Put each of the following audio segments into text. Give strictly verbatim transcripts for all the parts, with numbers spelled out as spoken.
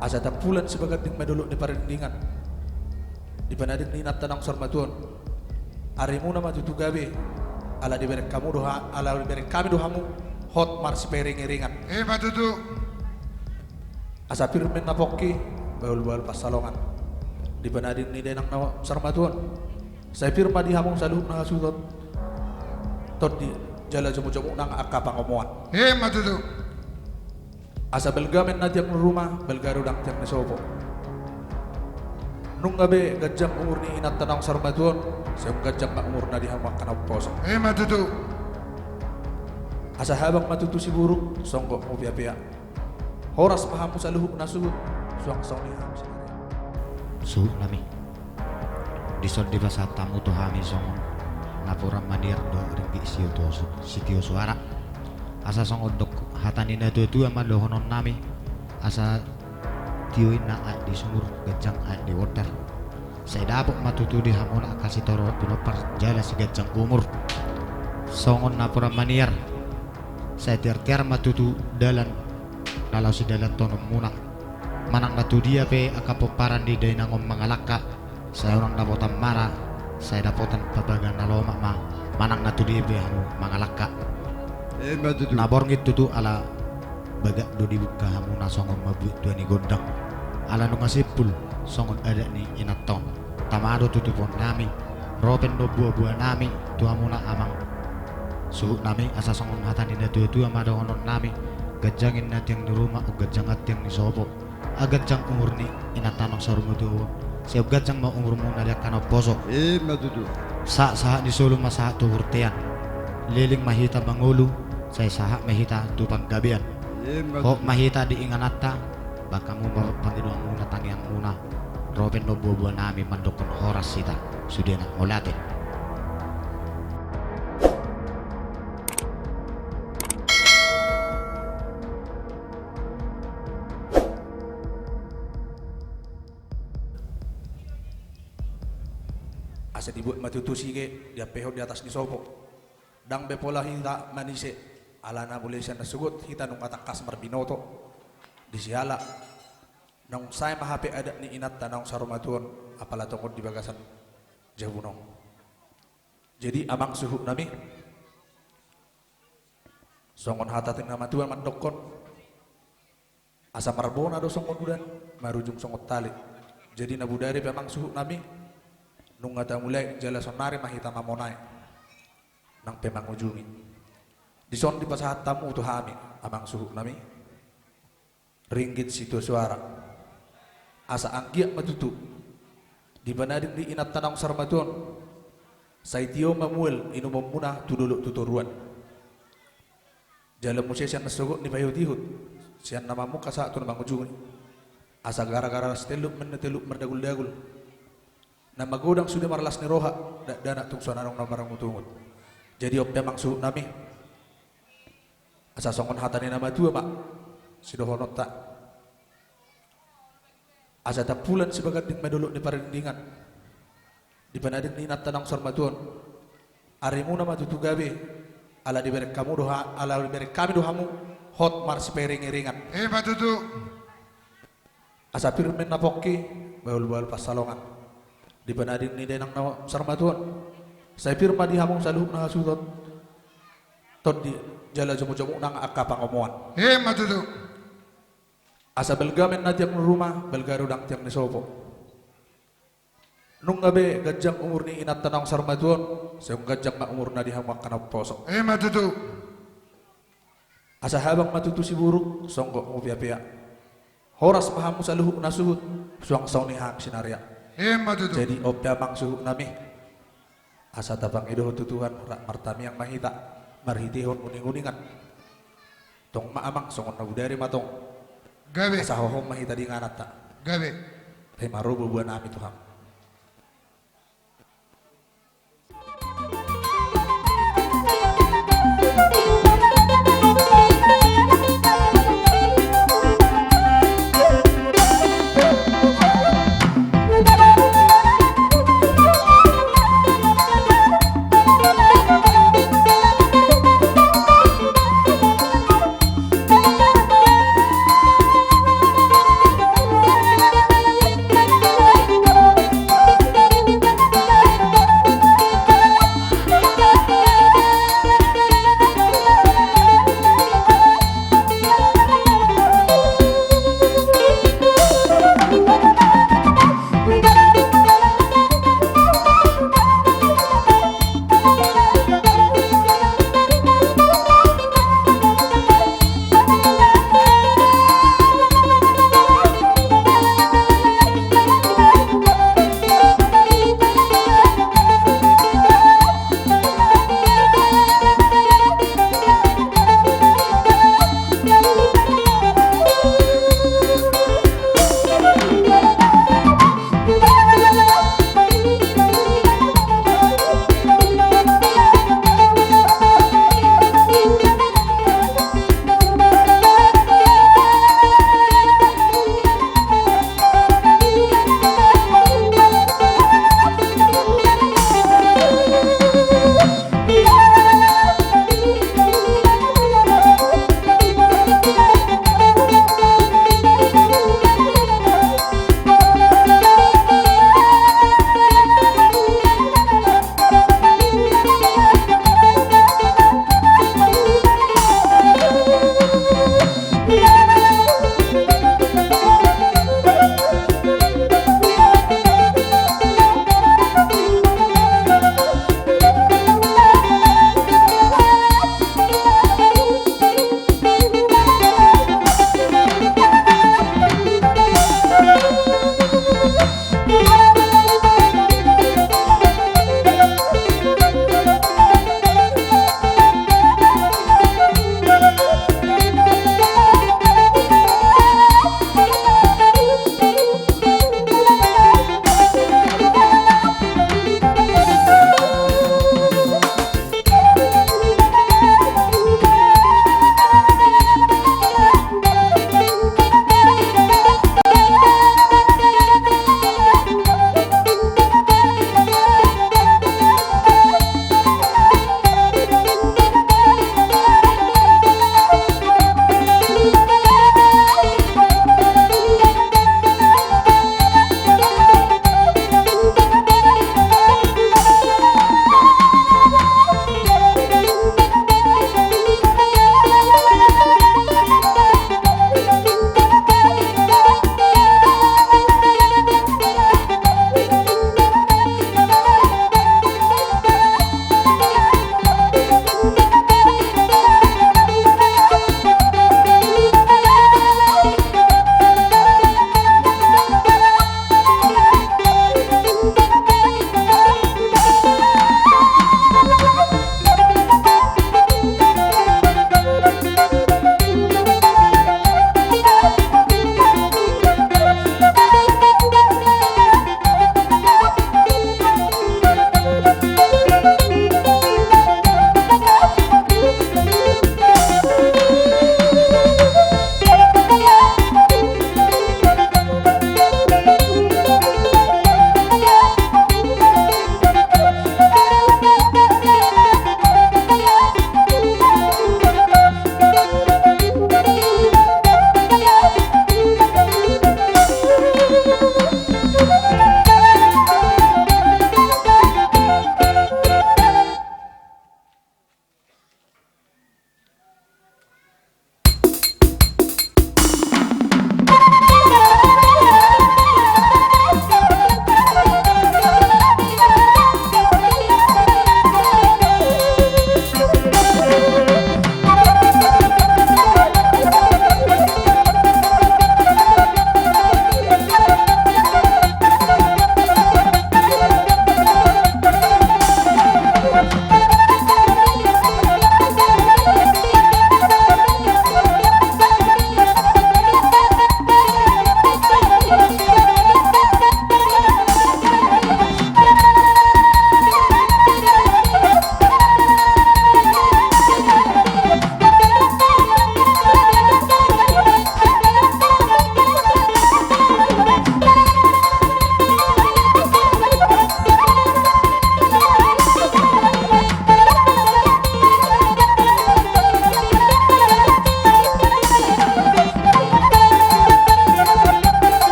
Asa tampulan sibaganding ma dolok ni parindingan di panading ni inanta naung saur matua on. Arimuna ma tutu gabe, ala dibereng hamu do ha-, ala dibereng hami do hamu hot marsiparingiringan. Ima tutu. Asa pir ma na pongki, bahulbahul pansalongan di panading ni dainang naung saur matua on. Sai pir ma di hamu saluhut na hasuhuton, tondi jala jomujomuna angka pangomoan. Ima tutu. Asa balga ma inna tiang ni ruma, balga do dang tiang ni sopo. Nunga be ganjang umur ni inanta naung saur matua on, sai umganjang ma umurna di hamu angka na umposo. Ima tutu. Asa habang ma tutu siburuk, songgop ma upeapea. Horas ma hamu saluhut na suhut, suang songon i hamu sinari. Suhut nami. Dison dipasahat hamu tu hami songon napuran maniar dohot ringgit sitio su-, sitio suara. Asa songon dok hata ni natuatua ma dohonon nami, asa tio inna aek di sumur, ganjang aek di bondar. Sai dapot ma tutu di hamuna angka sitorop pinompar jala siganjang umur. Songon napuran maniar. Sai tiartiar ma tutu dalan na laho sidalanhononmuna. Manang na tudia pe angka pomparan ni dainang on mangalangka, sai unang dapotan mara, sai dapotan pabaga na lomak ma, manang na tudia pe hamu mangalangka. Ima tutu. Na borngin tutu ala bagak do dibuka hamuna songon mambuat tua ni gondang. Ala nunga simpul songon adat ni inanta on. Tama do tutupononnami, ro pe annon buabuanami tu hamuna amang suhutnami, asa songon hata ni natuatua ma dohononnami, ganjang inna tiang ni ruma, umganjang tiang ni sopo. Umganjang umur ni inanta naung saur matua on, sai umganjang ma umurmuna di angka na umposo. Ima tutu. Sahat, sahat ni solu ma sahat tu bontean. Leleng ma hita mangolu, sai sahat ma hita tu panggabean. Ima tutu. Hot ma hita di ingananta, bahen hamu ma pangidoanmuna, tangiangmuna. Ro pe annon buabuanami mandokkon horas hita, sudena mauliate. Asa dibuat ma tutu sige, diampehon di atas ni sopo. Ndang be pola hita manise, alana mulai sian nasogot hita nunga tangkas marbinoto. Di siala naung sae ma hape adat ni inanta naung saur matua on, apala tongon di bagasan jabuna on. Jadi amang suhutnami, songon hata ni na matua mandokkon, asa marbona do songon udan, marujung songon tali. Jadi na bodari pe amang suhutnami, nunga tamulai jala saonari ma hita mamonai, nang pe mangujungi. Dison dipasahat hamu tu hami amang suhutnami, ringgit sitio suara. Asa anggiat ma tutu di panading ni inanta naung saur matua on, sai tio ma mual inumonmuna tu dolok tu toruan. Jala muse sian nasogot ni paihutihut, sian na mamungka sahat tu na mangujungi. Asa gara-gara las telup ma inna telup mardaguldagul. Na magodang sude marlas ni roha, dakdanak tung so na adong na marungutungut. Jadi on pe amang suhutnami, asa songon hata ni na matua ma sidohononta. Asa tampulan sibaganding ma dolok ni parindingan di panading ni inanta naung saur matua on. Arimuna ma tutu gabe, ala dibereng hamu do ha-, ala dibereng hami do hamu hot marsiparingiringan. Ima tutu. Asa pir ma inna pongki, bahulbahul pansalongan di panading ni dainang naung saur matua on. Sai pir ma di hamu saluhut na hasuhuton, tondi jala jomujomuna angka pangomoan. Ima tutu. Asa balga ma inna tiang ni ruma, balga do dang tiang ni sopo. Nunga be ganjang umur ni inanta naung saur matua on, sai umganjang ma umurna di hamu angka na umposo. Ima tutu. Asa habang ma tutu siburuk, songgop ma upeapea. Horas ma hamu saluhut na suhut, suang songon i hami sinari. Ima tutu. Jadi on pe amang suhutnami, asa tapangidohon tu Tuhan, rap martamiang ma hita marhitehon uninguningan. Tong ma amang, songon na bodari ma tong. Gabe. Asa hohom ma hita di ingananta. Gabe. Ro ma buabuanami tu hamu.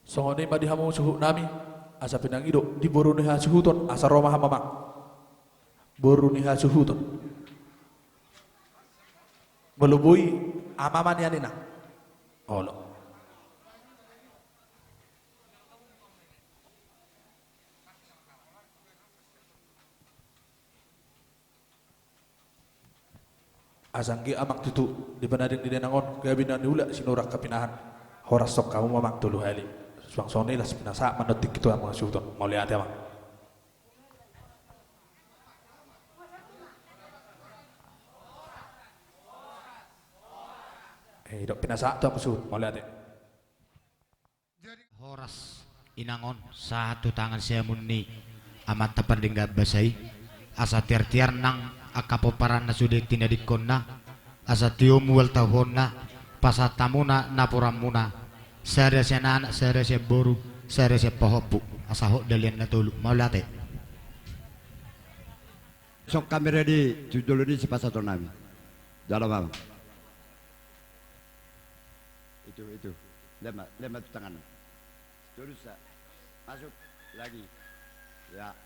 Songon i ma di hamu suhut nami, asa pinangido di boru ni hasuhuton, asa ro ma hamu amang. Boru ni hasuhuton. Molo boi, ama ma nian inang. Olo. Asa anggiat amang tutu di pananding ni dainang on, gabe na niula sinurat hapinahan. Horas songon hamu ma amang tolu hali. Suang songon i las pinasahat ma on tingki tu hamu hasuhuton. Mauliate amang. Eh, didok pinasahat tu hamu suhut. Mauliate. Horas inang on, sahat tu tangan siamun ni amanta pardenggan basa i, asa tiar-tiar nang angka pomparan na sude tinadingkonna, asa tio mual tahuonna, pasahat hamuna napuranmuna, sada sian anak, sada sian boru, sada sian pahompu, asa hot dalihan na tolu, mauliate. Songon kamera di tu jolo ni sipasahaton nami. Jalo mama. Itu, itu. Lema, lema tu tangan. Terus, sa-, masuk lagi. Ya.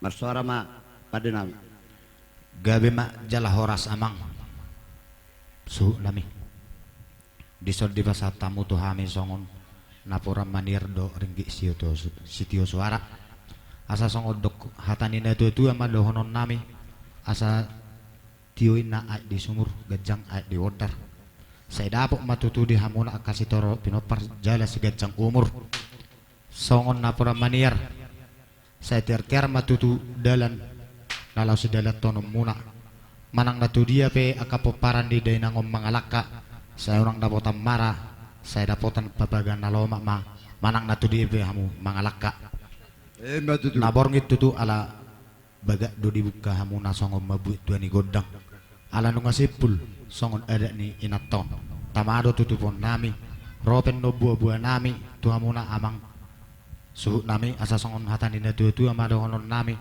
Marsuara ma pande nami. Gabe ma jala horas amang. Suhut nami. Dison dipasahat hamu tu hami songon napuran maniar dohot ringgit sitio su-, sitio suara. Asa songon dok hata ni na tua-tua ma dohonon nami. Asa tio inna aek di sumur, ganjang aek di bondar. Sai dapot ma tutu di hamuna angka sitio pinompar jala siganjang umur. Songon napuran maniar. Sai tiar-tiar ma tutu dalan na laho sidalanhononmuna. Manang na tu dia pe angka pomparan ni dainang on mangalangka, sai unang dapotan mara, sai dapotan papaga na lomak ma, manang na tu dia pe hamu mangalangka. Ima tutu. Na borngin tutu ala bagak do dibuka hamuna songon mambuat tua ni gondang. Ala nunga simpul songon adat ni inanta on. Tama do tutupon nami, ro pe annon boa-boa nami tu hamuna amang suhut nami, asa songon hata ni na tua-tua ma dohonon nami,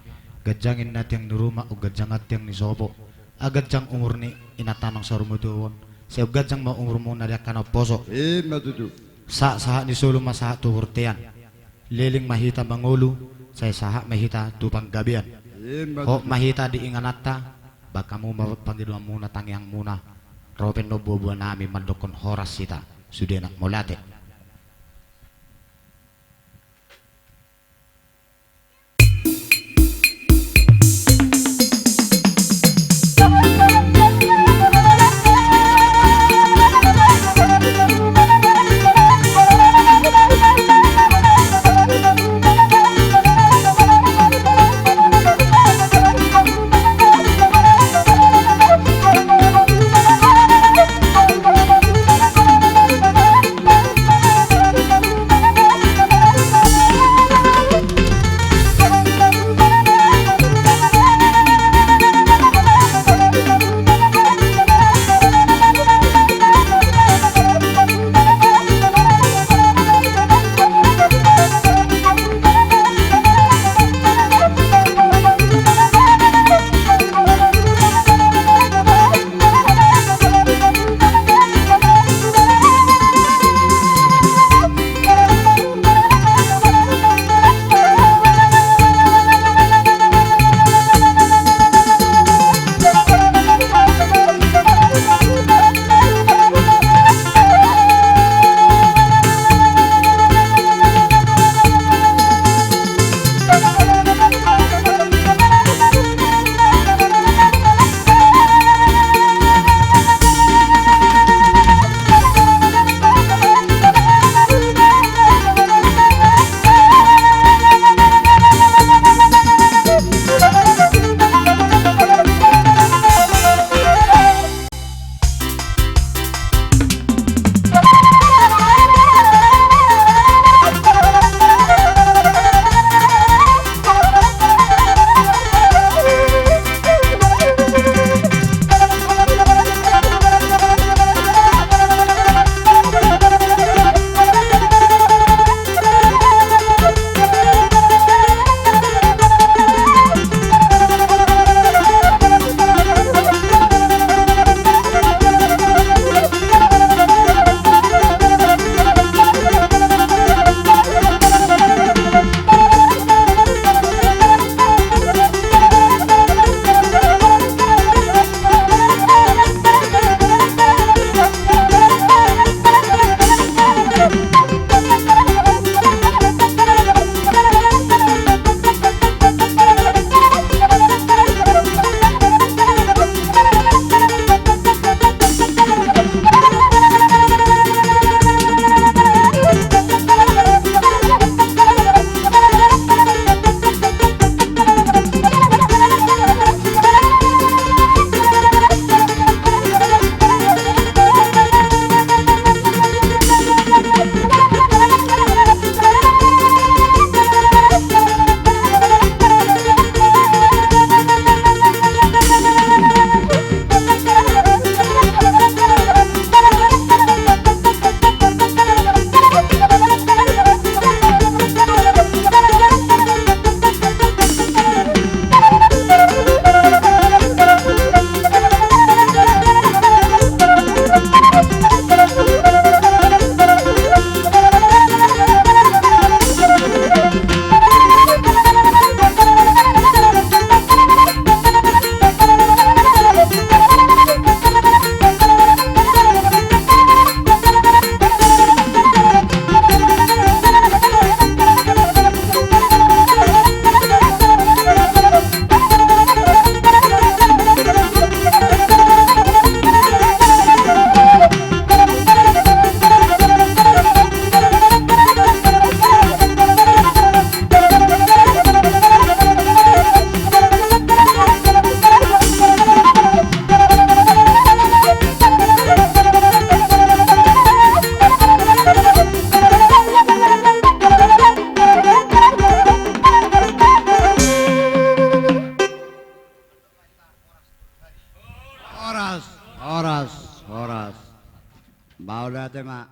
ganjang inna tiang ni ruma, umganjang tiang ni sopo. Ala ganjang umur ni inanta nang saur matua on, sai umganjang ma umurmuna di angka na umposo. Ima tutu. Sahat-sahat ni solu ma sahat tu bontean. Leleng ma hita mangolu, sai sahat ma hita tu panggabean. Ima tutu. Hot ma hita di ingananta, bahen hamu ma pangidoanmuna, tangiangmuna, ro pe annon boa-boa nami mandokkon horas hita. Sudena, mauliate.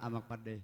Amang Pande.